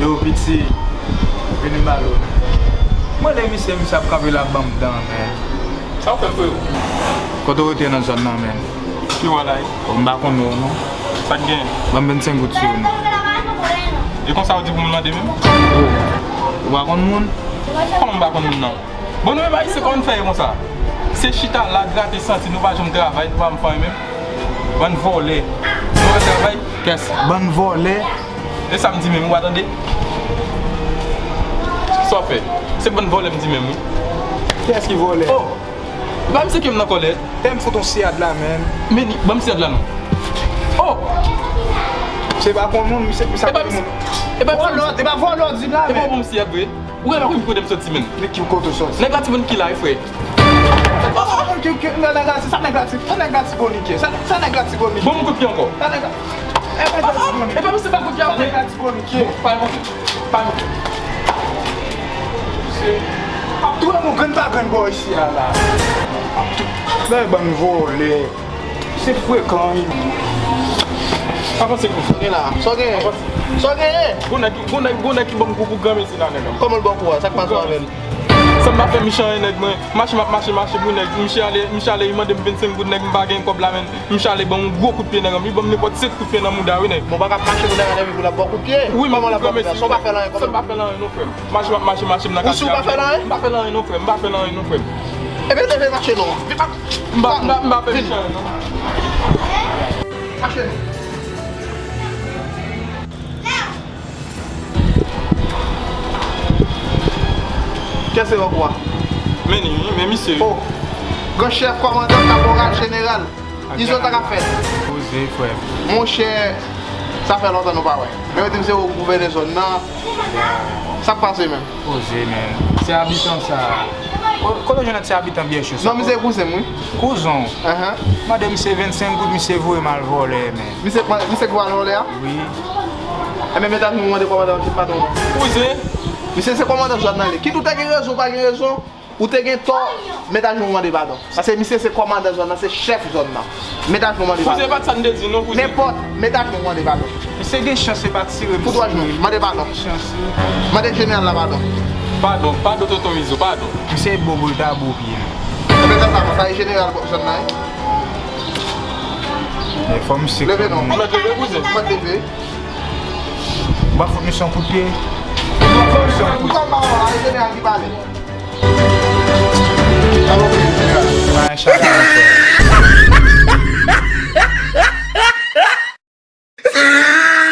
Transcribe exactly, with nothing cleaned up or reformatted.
Yo, piti, vini m pale w. Mwen, lè misye, misye ap kanpe la, ban m dan, men. Sa w fè, freo? Kote w rete nan zòn nan, men? Ki w ala? Bon, m pa konn ou, non. Sa k gen? Ban m vennsenk goud sou ou, non. E konsa w di pou moun mande menm? Ou pa konn moun? Kòman m pa konn moun nan? Bon, nou menm Ayisyen, kòman n fè ye konsa? Se chita la, grate santi, nou pa janm travay, nou pa janm fè anyen menm. Bann vòlè. Nou pa travay. Kès, bann vòlè. E sa m di menm, ou pa tande? Sa w fè? Se bann vòlè m di menm, wi. Kiyès ki vòlè? Oh! E pa misye ke m nan kòlè. Tè m fout on siyad la, menm. Men, ban m siyad la, non. Oh! Se pa konn moun, misye, misye konn moun. E pa vòlè, e pa vòlè w di la, menm. E pa bon siyad, vre. Ou genlè pa konn kote m soti, menm. Men ki kote w soti? Nèg la ti moun ki la, wi, frè. Sa nèg la ti, sa nèg la ti bonike. Sa, sa nèg la ti bonike. Bon, m kout pye ankò. Sa nèg la, e pa nèg la ti bonike. E pa misye ba kout pye a, frè. Sa nèg la ti bonike. Bon, pa yon pwoblèm. Pa yon pwoblèm. Ap touye moun grenn pa grenn bò isi a la. Ap tou-, men bann vòlè. Se frekan, wi. Pa panse kou. Sa w gen la? Sa w gen? Sa w gen? Gon nèg, gon nèg, gon nèg ki ban m kou pou granmesi la, nèg. Kòman l ba w kou a? Sa k pase avè l? Sa m pa fè, m chan nèg mwen. Mache m ap mache, mache pou nèg. Misye ale, misye ale, li mande m vennsenk goud, nèg, m pa gen kòb la, men. Misye ale ban m yon gwo kout pye, nèg. Li ban m nenpòt senk kout pye nan mouda, wi, nèg. Bon, pa ka mache pou nèg ale pou l ap ba w kout pye. Wi, men kòman l ap ba w kout pye? Sa w pa fè l anyen, kòman? Sa m pa fè l anyen, non, frè m. Mache m ap mache, mache m nan katye a. Ou si w pa fè l anyen? M pa fè l anyen, non, frè m. M pa fè l anyen, non, frè m. M pa fè l anyen, non, frè m. M pa, m pa, m pa fè misye anyen, non. Mache. Kiyès se wòk ou a? Men li, men misye. Oh, gran chèf, kòmandan, kaporal, jeneral. Izo, sa k ap fèt? Poze, frè m. Monchè, sa fè lontan nou pa wè. Men yo di m se ou gouvènè zòn nan. Sa k pase menm? Poze, men. Se abitan sa. Ko-, kote w jwenn ti abitan byè cho sa? Non, misye kouzen m, wi. Kouzen w? Ahan. Mande misye vennsenk goud, misye voye m al vòlè, men. Misye, misye k voye al vòlè a? Wi. Enben, men ta vin mande kòmandan an ki patwon. Kouzen. Misye se kòmandan zòn nan li. Kit ou te gen rezon, ou pa gen rezon, ou te gen tò, men ta vin mande padon. Paske misye se kòmandan zòn nan, se chèf zòn nan. Men ta vin mande padon. Kouzen, e pa t sa n te di, non, kouzen. Nenpòt, men ta vin mande padon. Misye gen chans, se pa tire m. Fout twa jenou, mande padon. Gen chans, wi. Mande jeneral la padon. Padon, padon, tonton Izo, padon. Misye bo pou l ta bo pye m. Enben, sa, sa, sa e jeneral zòn nan, wi. Men fò misye leve non. Ou mèt leve, kouzen. Ou mèt leve. M ap fout misye yon kout pye. M ap fout misye yon kout pye. Ou konn pa wè, e jeneral ki pale. Sa bon, jeneral. Pa yon chak a yon frè.